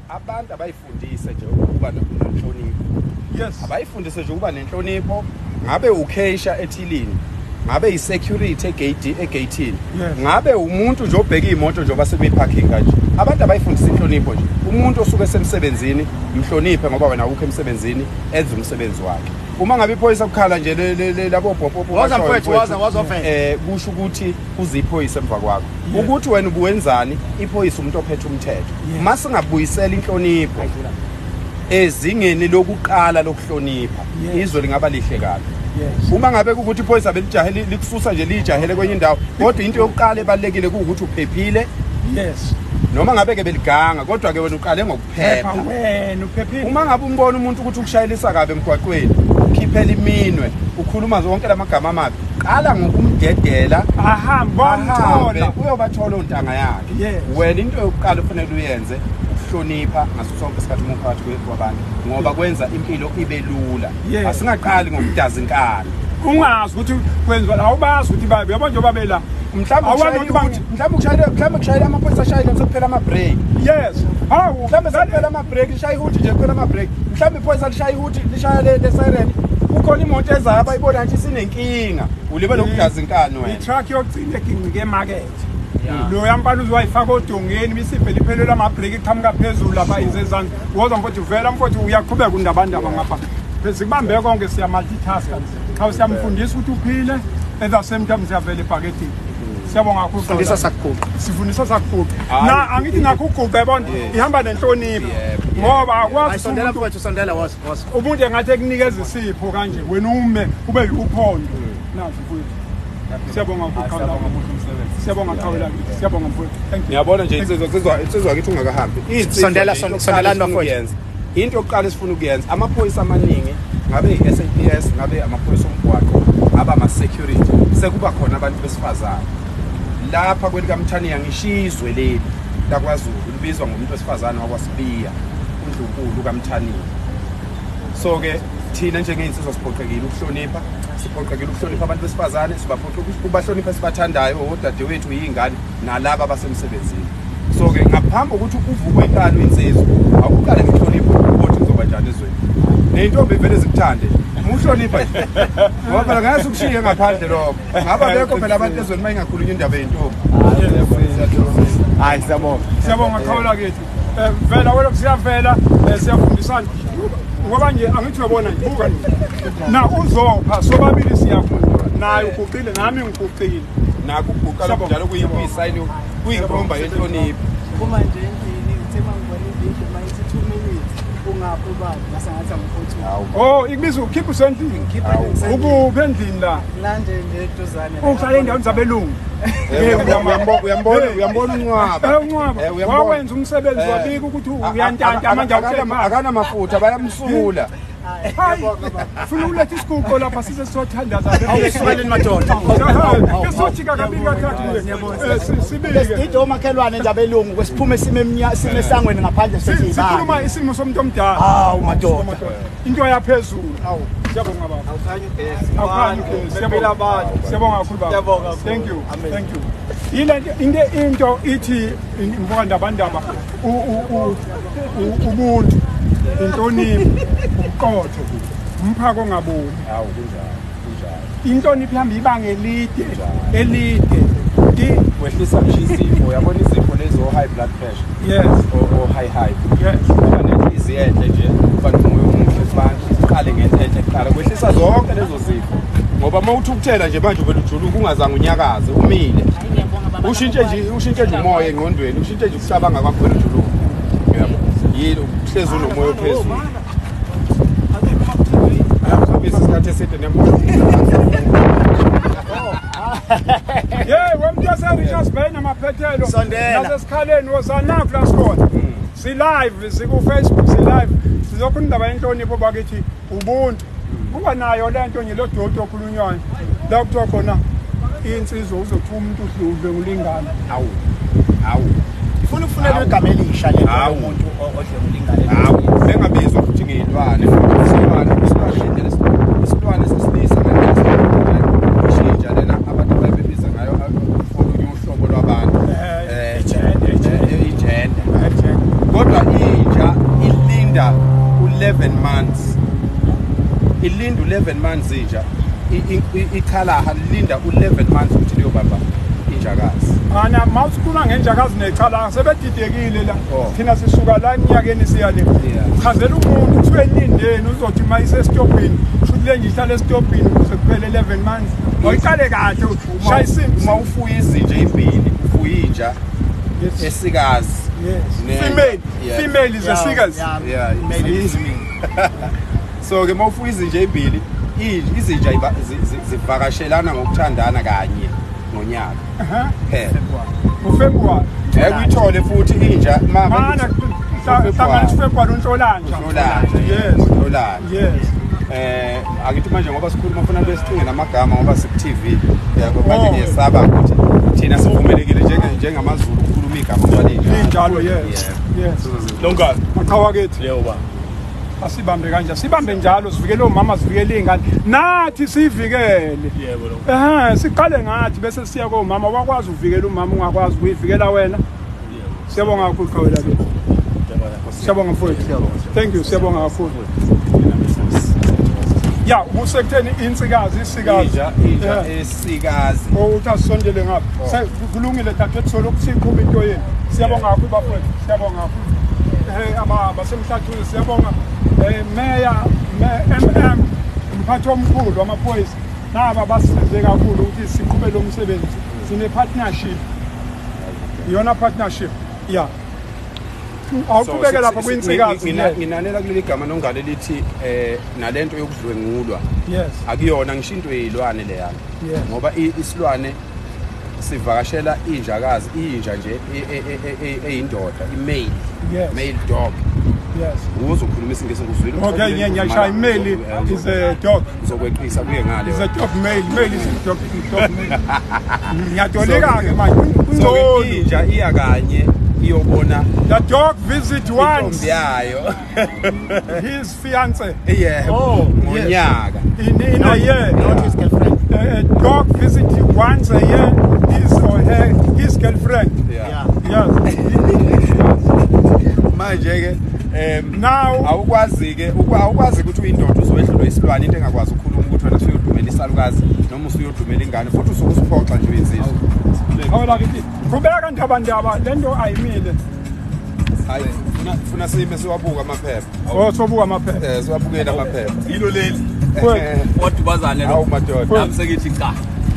Abantu abayifundise nje ukuba nenhlonipho. Yes. Abayifundise nje ukuba nenhlonipho. Ngabe ukhesha ethilini, ngabe i-security egate egate-ini, ngabe umuntu nje obheka iy'moto njengoba sekuyi-parking kanje. Abantu abayifundise inhlonipho nje. Umuntu osuke esemsebenzini mhloniphe, ngoba wena awukho emsebenzini, enze umsebenzi wakhe. Uma ngabe iphoyisa kukhala nje labo bhopopo, Woza mfowethu, woza, woza ofela. Kusho ukuthi kuze iphoyisa emva kwakho. Ukuthi wena ubuwenzani, iphoyisa umuntu ophethe umthetho. Masingabuyisela inhlonipho ezingeni lokuqala lokuhlonipha, izwe lingaba lihle kabi. Uma ngabe kuwukuthi iphoyisa belijahele likususa nje lijahele kwenye indawo, kodwa into yokuqala ebalulekile kuwukuthi uphephile. Noma ngabe ke beliganga, kodwa ke wena uqale ngokuphepha. Phepha wena, uphephile. Uma ngabe umbona umuntu ukuthi ukushayelisa kabi emgwaqweni, ukhiphela iminwe, ukhuluma zonke lamagama amabi, qala ngokumdedela ahambe, ahambe, bamthola. Uyobathola ontanga yakhe. Wena into yokuqala ofanele uyenze ukuhlonipha ngaso sonke isikhathi uma uphakathi kwabantu, ngoba kwenza impilo ibe lula. Asingaqali ngokudaza inkani. Ungazi ukuthi kwenziwa la, awubazi ukuthi babe yabo njengoba bela. Mhlawumbe Awazi ushayela ukuthi bang- ukuthi, mhlawumbe kushayela amaphoyisa ashayile sekuphela ama-break. Yes. Hawu, mhlawumbe sekuphela ama-break, lishaya ihuthi nje kuphela ama-break. Mhlawumbe iphoyisa lishaya ihuthi, lishaya le siren. Kukhona imoto ezayo abayibona nje isinenkinga. Ulibe lokudaza inkani wena. I-truck yokugcina egingqike emakethe. Loya mfana uzoyifaka odongeni misivele iphelelwe amabhreki iqhamuka phezulu lapha ize ezansi. Woza mfowethu, vela mfowethu, uyaqhubeka undabandaba ngapha. Sikubambe konke, siya multitask. Cha, siyamfundisa ukuthi uphile, at the same time siyavela ebhakethini. Siyabonga kakhulu. Sifundisa sakuguqa. Sifundisa sakuguqa. Hayi. Na angithi nakho uguqa yabona ihamba nenhlonipho. Ngoba akwazi Hayi, sondela umuntu mfowethu, sondela, woza, woza. umuntu engathi ekunikeza isipho kanje, wena ume ube uphondo. Nazi mfowethu. Siyabonga kakhulu. Siyabonga qhawela kithi. Siyabonga mfowethu. Thank you. Ngiyabona nje insizwa kithi ungakahambi. Insizwa Sondela, nje, into sondelani yokuqala bafowethu. esifuna ukuyenza. Into yokuqala esifuna ukuyenza, amaphoyisa amaningi, ngabe i-SAPS, ngabe amaphoyisa omgwaqo, ngabe ama-security, sekuba khona abantu besifazane. Lapha kwelikaMthaniya ngisho izwe leli lakwaZulu libizwa ngomuntu wesifazane wakwaSibiya, uNdlunkulu kaMthaniya. So ke thina njengey'nsizwa siphoqekile ukuhlonipha, siphoqekile ukuhlonipha abantu besifazane, sibaphoqe ukubahlonipha esibathandayo, odadewethu, yiy'ngane, nalaba abasemsebenzini. So ke ngaphambi kokuthi uvukwe inkani insizwa, awuqale ngenhlonipho ukuthi kuzoba njani ezweni. Ney'ntombi vele zikuthande nje, uma uhlonipha nje, ngoba phela ngeke ukushiye ngaphandle lokho. Ngaba bekho phela abantu ezweni uma ingakhulunywa indaba yey'ntombi. Hayi, siyabonga. Siyabonga qhawela kithi. Vela wena, siyavela, siyafundisana. Ngoba nje angithi uyabona nje, buka nje. Na uzopha sobabili siyaguqa. Naye uguqile, nami ngiguqile. Nakho ukuguqa lokho njalo kuyisayini, kuyinkomba yenhlonipho. Uma nje endlini ngithe uma ngibona ividiyo uma ithi 2 minutes ungaphi ubaba, ngase ngathi angiphuthuma. Oh, ikubiza ukhipha usendlini. Ngikhipha nje ngisendlini. Ukuphi endlini la? La nje nje eduzane. Uhlala endaweni zabelungu. Uyambona uNcwaba. UNcwaba. Uyambona. Wawenza umsebenzi wabika ukuthi uyantanta manje awuhleli. Akanamafutha, bayamsula. Hayi, funa ukuletha isiguqo lapha size siyothandaza. Awusukeleni madoda. Kesojika kabili kathathu. Sibike. Ido omakhelwane nje abelungu kwesiphume sime sime esangweni ngaphandle sithi Sikhuluma ibani. isimo somuntu omdala. Hawu madoda. Into yaphezulu. Siyabonga baba. Awukhanyi ugesi. Awukhanyi ugesi. Siyabonga abantu. Siyabonga kakhulu baba. Siyabonga kakhulu. Thank you. Amen. Thank you. Ile into ithi mfoka Ndabandaba, ubuntu, inhlonipho, ubuqotho, umphako ongaboni. Hawu, kunjalo, kunjalo. Inhlonipho ihamba ibanga elide, elide. Wehlisa ngisho izifo, uyabona izifo lezi o high blood pressure. O high high. Kuba nenhliziyo enhle nje, kuba nomoya omuhle kubantu, uqale ngento enhle kuqala, kwehlisa zonke lezo zifo. Ngoba uma uthukuthela nje manje uvele ujuluke ungazange unyakaze, umile. Ushintshe nje umoya engqondweni, ushintshe nje ukucabanga kwakho wena ujuluke. Uyabo? Yini uhlezi unomoya ophezulu. Ayakubisa isikhathi eside nemoto. Hey, wemntu wase-Richards Bay namaphethelo. Sondela. Nasesikhaleni wozanaku la sikhona. Si live, siku Facebook, si live. Sizokhuluma indaba yenhlonipho bakithi, ubuntu. Unganayo lento nje lo doti okhulunywayo. La kuthiwa khona insizwa uzothiwa umuntu udlulwe ngulingana. Awu. Awu. Ngifuna ukufunela igama elisha lento Awu. yomuntu odlwengula ingane. Awu, bengabizwa futhi ngeyilwane, futhi isilwane ngendlela isilwane sesilisa ngendlela ishintsha lena abantu ababebiza ngayo olunye uhlobo lwabantu. Igender, Igender. Kodwa intsha Ilinda u11 months. Ilinda u11 months inja. Ichalaha lilinda u11 months ukuthi liyobamba injakazi. Ana mawusikhuluma ngenjakazi nechalaha sebedidekile la. Oh. Thina sisuka la eminyakeni siya le. Yeah. Chazela umuntu kuthiwe elindeni uzothi uma isesitobhini shuthi le nje ihlala esitobhini kuze kuphele 11 months. Oyiqale kahle shaya isimbi. Uma ufuya izinja ezimbili, ufuya inja Yes. esikazi. Yes. Female. Yeah. Female is a sikazi. Yeah, Male is female. So ke mawufuya izinja ezimbili, izinja zivakashelana ngokuthandana kanye ngonyaka. Aha. Phela. NgoFebruary. Ngeke uyithole futhi inja Mana hlanganisa February uNhlolanja. uNhlolanja. Yes. uNhlolanja. Yes. Akithi manje ngoba sikhuluma funa besicinge namagama ngoba siku TV. Yabo manje Oh. ngiyesaba ukuthi thina sivumelekile njengamaZulu ukukhuluma igama ngoba linjalo. Linjalo, yes. Yes. Nongalo. Maqhawe kithi. Yebo baba. Asibambe kanje. Sibambe njalo sivikele omama, sivikele izingane. Nathi sivikele. Yebo lo. Siqale ngathi bese siya komama. Wakwazi ukuvikela umama, ungakwazi ukuyivikela wena. Siyabonga kakhulu qhawe lakithi. Siyabonga mfowethu. Thank you, siyabonga kakhulu. Ya, ubusekutheni insikazi, isikazi. Inja Yeah. esikazi. Ukuthi asisondele ngapha. Kulungile dadewethu, solokhu siqhubha into yenu. Siyabonga kakhulu bafowethu. Siyabonga kakhulu. Abasemhlathini siyabonga. Meya, MM, umphathi omkhulu wamaphoyisa. Naba basisize kakhulu ukuthi siqhube lo msebenzi. Sine partnership. Iyona partnership. Yeah. Awuqhubeke lapha kwinsikazi. Nginanela kuleli gama nongale lithi nalento yokudlwengulwa. Yes. Akuyona ngisho into eyilwane leyana. Yes. Ngoba isilwane sivakashela injakazi, inja nje eyindoda, i-male. Yes. Male dog. Yes. Uzokhuluma isiNgisi ngizwile. Okay, ngiyashaya male is a dog. Uzokweqisa kuye ngale. Is a dog male, male is a dog, dog male. Ngiyatoleka ke manje. So inja iya kanye iyobona. The dog visit once. Intombi yayo. His fiance. Yeah. Oh, ngonyaka. In a year. Not his girlfriend. A dog visit once a year his or her his girlfriend. Yeah. Yes. Manje ke now awukwazi ke awukwazi ukuthi uyindoda uzowehlulwa isilwane into engakwazi ukukhuluma ukuthi wena usuyodumela isalukazi noma usuyodumela ingane futhi usuke usiphoxa nje uyinsizwa. Awula kithi qhubeka ndaba lento ayimile. Hayi funa sime siwabuka amaphepha. Oh sobuka amaphepha. Siwabukela amaphepha. Yilo leli. Wadubazane lo. Awu madoda. Nami sekithi cha.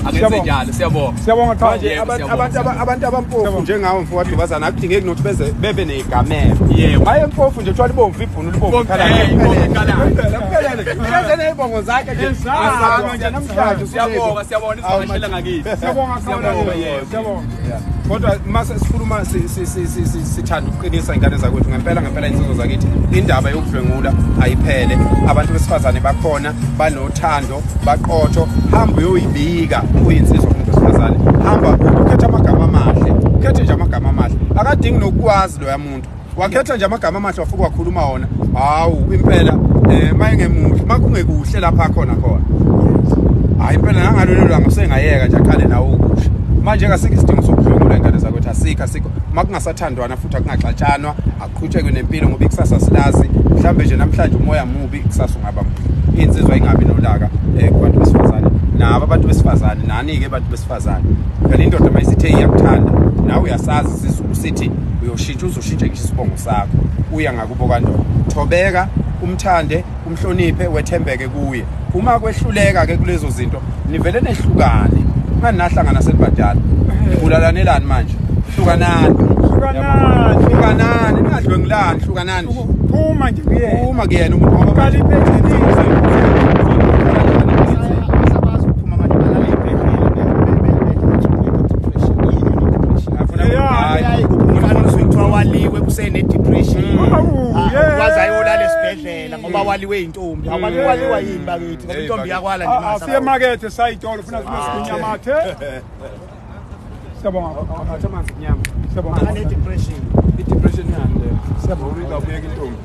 Akenze njalo siyabonga. Siyabonga cha. Manje abantu abampofu njengawe mfowethu akudingeki nokuthi beze bebe nezigameko. Yebo. Maye mpofu nje uthola ibomvu ibhunu libomvu khala. Kuphelele. Kuphelele nezibongo zakhe nje. Asizalwa namhlanje siyabonga siyabonga isivakashela ngakithi. Siyabonga siyabonga. Kodwa mase sikhuluma sithanda ukuqinisa ingane zakwethu ngempela ngempela insizwa zakithi indaba yokudlwengula ayiphele. Abantu besifazane bakhona banothando baqotho, hamba uyoyibika uyinsizwa umuntu wesifazane, hamba ukhetha amagama amahle, ukhethe nje amagama amahle, akadingi nokwazi loya muntu, wakhetha nje amagama amahle wafika wakhuluma wona. Hawu impela mayengemuhle makungekuhle lapha khona khona, hayi impela nangalelo langa usengayeka nje akhale nawo ukusha. Manje kasikho isidingo sokudlwengula ingane zakwethu, asikho makungasathandwana futhi akungaxatshanwa, aqhutshekwe nempilo ngoba ikusasa silazi. Mhlambe nje namhlanje umoya mubi, ikusasa ungaba muhle. Insizwa ingabi nolaka kubantu besifazane, nabo abantu besifazane nani-ke abantu besifazane. Phela indoda mayisithe iyakuthanda nawe uyasazi isiZulu sithi uyoshintsha, uzoshintsha ngisho isibongo sakho uya ngakubo kandoda. Thobeka, umthande, umhloniphe, wethembeke kuye. Uma kwehluleka-ke kulezo zinto nivele nehlukane, unganihlangana senibadala nibulalanelani manje. Hlukanani, hlukanani, hlukanani, ningadlwengulani, hlukanani. Phuma nje kuyena, phuma kuyena umuntu ngoba qala ibhedlela. Asabazi ukuphuma manje balala ibhedlela be-depression, i-depression. Umfana uzothiwa waliwe kusene depression. Ukwazi ayolala esibhedlela ngoba waliwe intombi. Awaliwa yini bakithi ngoba intombi yakwala nje mase. Asiye emakethe sayitolo ufuna sibe sikunyamathe. Siyabonga athi amanzi kunyama. Siyabonga. Ane depression. I-depression yani le. Siyabonga uyeka intombi.